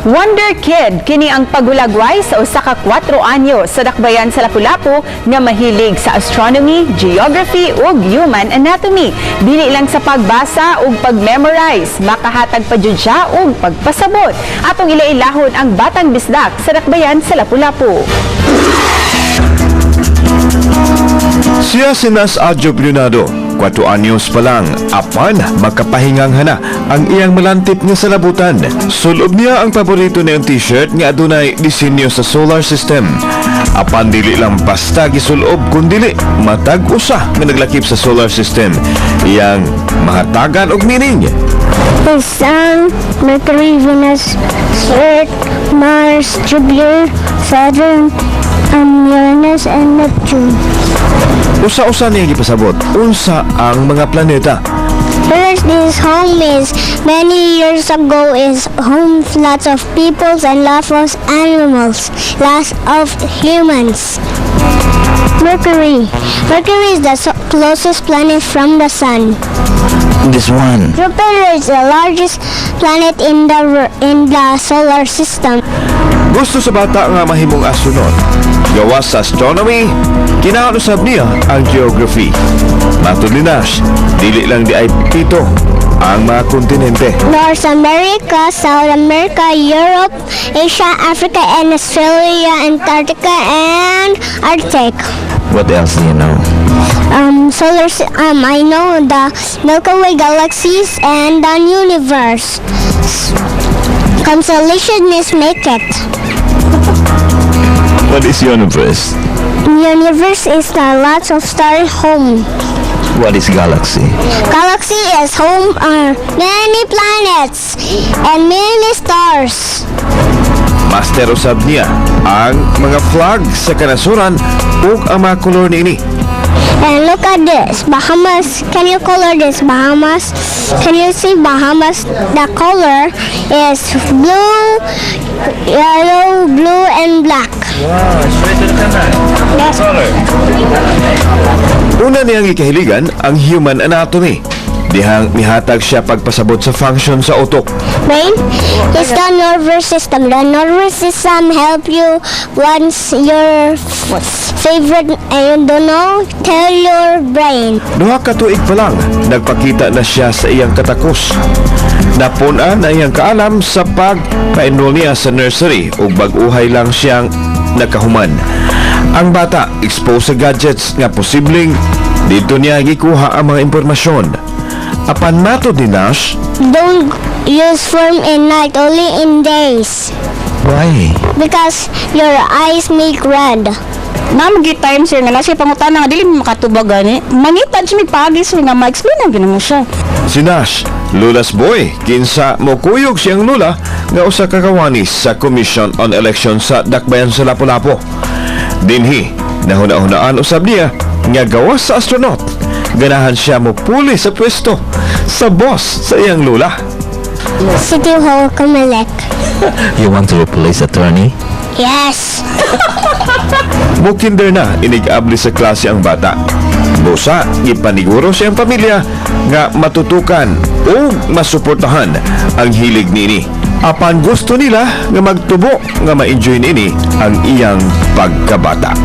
Wonder Kid, kini ang paghulagway sa usa ka 4 anyo sa dakbayan sa Lapu-Lapu nga mahilig sa astronomy, geography ug human anatomy. Dili lang sa pagbasa ug pag-memorize, makahatag pa jud siya og pagpasabot. Atong ilailahon ang batang bisdak sa dakbayan sa Lapu-Lapu. Siya si Nas Adjob Leonardo, 4 anyos pa lang, apan makapahingang hana ang iyang malantip nga salabutan. Sulob niya ang paborito niyang t-shirt nga adunay disenyo sa solar system. Apan dili lang basta gisulob, kundili matag usa nga naglakip sa solar system iyang mahatagan og meaning. The Sun, Mercury, Venus, Earth, Mars, Jupiter, Saturn, Uranus, and Neptune. Usa-usa niya gipasabot unsa ang mga planeta. Earth is home is many years ago is home lots of peoples and lots of animals, lots of humans. Mercury. Mercury is the closest planet from the sun. This one. Jupiter is the largest planet in the solar system. Gusto sa bata nga mahimong astronaut. Gawas sa astronomy, kinahanglan usab niya ang geography. Matod ni Nash, dili lang diay pito ang mga kontinente. North America, South America, Europe, Asia, Africa, and Australia, Antarctica, and Arctic. What else do you know? I know the Milky Way galaxies and the universe. Constellation is make it. What is universe? Universe is the lots of star home. What is galaxy? Galaxy is home are many planets and many stars. Master usab niya ang mga flag sa kanasuran ug ang mga kolor niini. And look at this, Bahamas. Can you color this Bahamas? Can you see Bahamas? The color is blue, yellow, blue, and black. Wow, straight to the camera. Yes. Color. Una niyang gikahiligan ang human anatomy. Dihang mihatag siya pagpasabot sa function sa utok. Brain is the nervous system. The nervous system help you once your favorite and you don't know, tell your brain. 2 ka tuig pa lang, nagpakita na siya sa iyang katakos. Napun-an na iyang kaalam sa pagpa-enroll niya sa nursery ug bag-uhay lang siyang nakahuman. Ang bata exposed sa gadgets nga posibleng dito niya gikuha ang mga impormasyon. Apan matod ni Nash, Don't use phone in night, only in days. Why? Because your eyes make red. Naa man time, sir, nga na siya pangutana nga dili mo makatubag gani. Mangita siya mig paagi, sir, nga ma-explain ang ginamo siya. Si Nash, Lola's boy, kinsa mokuyog siyang lula nga usa ka kawani sa Commission on Election sa Dakbayan sa Lapu-Lapu. Dinhi, nahuna-hunaan usab niya nga gawas sa astronaut. Ganahan siya mo puli sa pwesto sa boss sa iyang lula. City Hall Comelec. You want to replace attorney? Yes. Mukinder na inig-abli sa klase ang bata. Busa, gipaniguro siyang pamilya nga matutukan o masuportahan ang hilig nini. Apan gusto nila nga magtubo nga ma-enjoy nini ang iyang pagkabata.